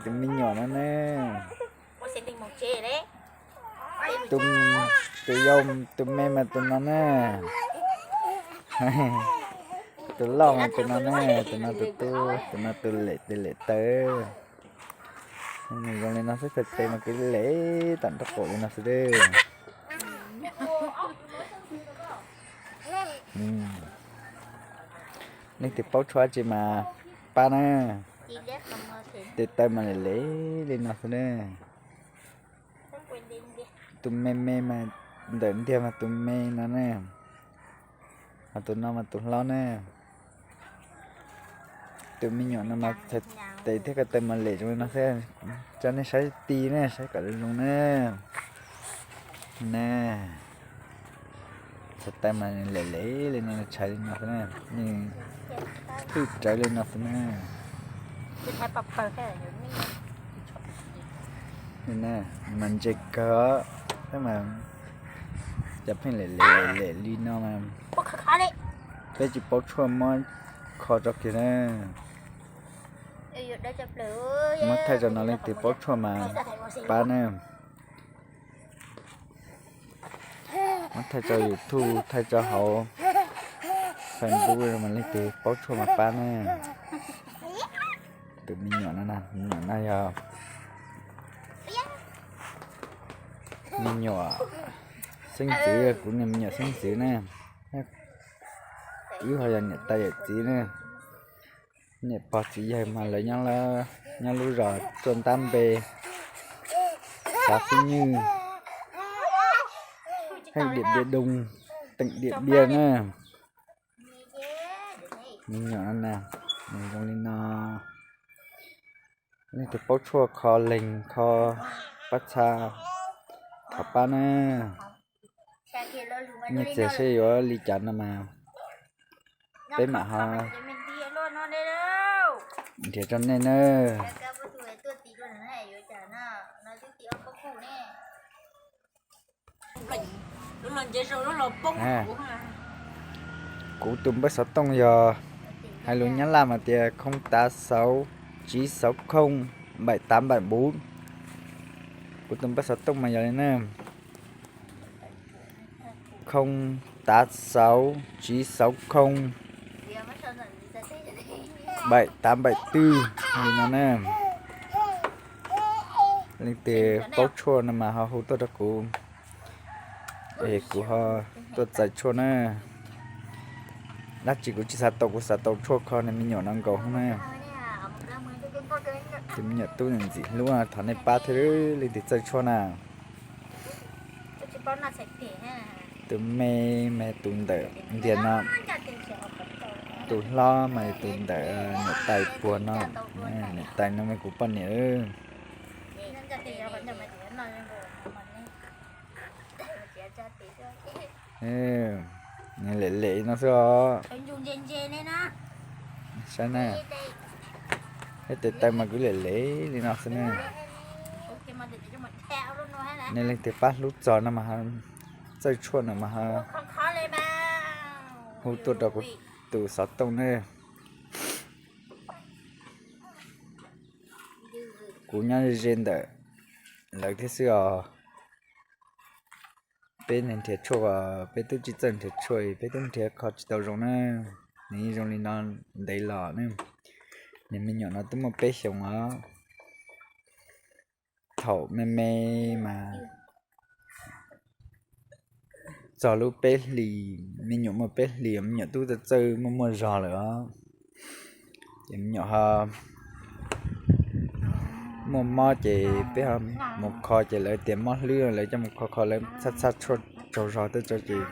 Tus me nyuam no ne, tus yau, tus me mas tus no ne, tus loj mas tus no ne, tus no tus tub, tus no tus lem tes lem taw. Nws zoo li no xwb, txhais tes mas kwv lem tam nraub qaum li no xwb. Leej twg paub tshuaj dab tsi mas pab na. Tes taw mas lem lem li no xwb na. Tus me me mas ntawm ntiag mas tus me no na, ho tus no mas tus hlob na. Tus me nyuam no mas txhais tes thiab ko taw mas lem zoo li no xwb. Tso nej saib ti na, saib kom zoo zoo na. Na, txhais taw mas lem lem li no, tshais li no xwb na, nws thwj rawv li no xwb na. Mas ntse kawg, tab mas cas pheej lem lem lem li no mas peb tsis paub tshuaj muab kho tso kiag na. Muab thaij tso no, leej twg paub tshuaj mas pab na. Muab thaij tso YouTube, thaij tso hauv Facebook mas leej twg paub tshuaj mas pab na. Tus me nyuam no, me nyuam no yog me nyuam xeeb ntxwv, kuv niag me nyuam xeeb ntxwv ne. Wb ho yog niam tais yawm txiv ne. Niam pog txiv yawg mas lawv nyob lub zos Tsuaj Ntab Npe, xav Xib Nywj, heej Diam Npiab Doo, teem Diam Npiab na. Me nyuam no na, nws zoo li no. Leej twg paub tshuaj kho leeg kho pab txha, thov pab na. Nyiaj txiag seb yuav li cas no mas peb mam ho nrhiav rau nej na. Kuv tus npawb xov tooj yog, hais lus Nyab Laj mas tias không tám sáu chín sáu không bảy tám bảy bốn. Kuv tus npawb xov tooj mas yog li na, không tám sáu chín sáu không bảy tám bảy bốn li no na. Leej twg paub tshuaj no mas ho hu tuaj rau kuv, es kuv ho tuaj txais tshuaj na. Dab tsi kuv tsis xav tau, kuv xav tau tshuaj kho niag me nyuam no nkaus na. Tus me nyuam tub ntxim hlub, thov nej pab thiab, leej twg txawj tshuaj na. Tus me mas tus ntawm ntiag no, tus hlob mas tus ntawm niam tais puag no. Niam tais no mas kuv poj niam. Lem lem no xwb os. Saib na, peb tes taw mas kwv lem lem li no xwb na. Nej leej twg pab hlub txog no mas, txawj tshuaj no mas hu tuaj rau kuv tus xov tooj na. Kuv nyob ze ntawm lawv thiab xwb os. Peb nrhiav tshuaj, peb twb tsis txawj nrhiav tshuaj, peb twb nrhiav kho tsis tau zoo na. Nws yeej zoo li no ntev los na. Niag me nyuam no twb muaj peb xyoos os. Thaum me me mas txog lub peb hlis, me nyuam muaj peb hlis, me nyuam twb txawj txawj muaj muaj zog lawm os. Ces me nyuam ho muaj mob ces peb ho mus kho ces lawv tias mob hlwb, lawv coj mus kho kho lawv txhaj txhaj tshuaj tsaug zog tej tso ces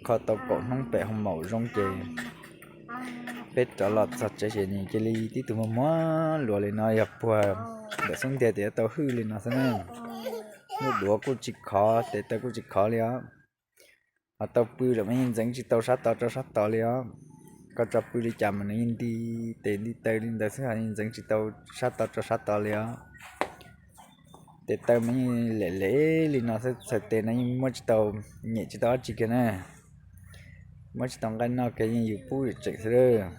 kho tau kaum hnub pem hoo maum zoo ces peb rov los txog tsev ces nws cia li tib tug muag muag luas li no, yog puag ntawm xub ntiag tias tau hwj li no xwb na. Lub duav kuj tsis khov, tes taw kuj tsis khov li os. Ho tau pw los mas yeej ntxeev tsis tau sab tod rau sab tod li os. Koj tso pw li cas mas nws yeej nti tes nti taw li ntawd xwb, ho yeej ntxeev tsis tau sab tod rau sab tod li os. Tes taw mas yeej lem lem li no xwb, txhais tes no yeej muab tsis tau, nyem tsis tau dab tsi kiag na. Muab tsis tau nqaij noj kiag, yeej yus pub yus tseem xwb lawm.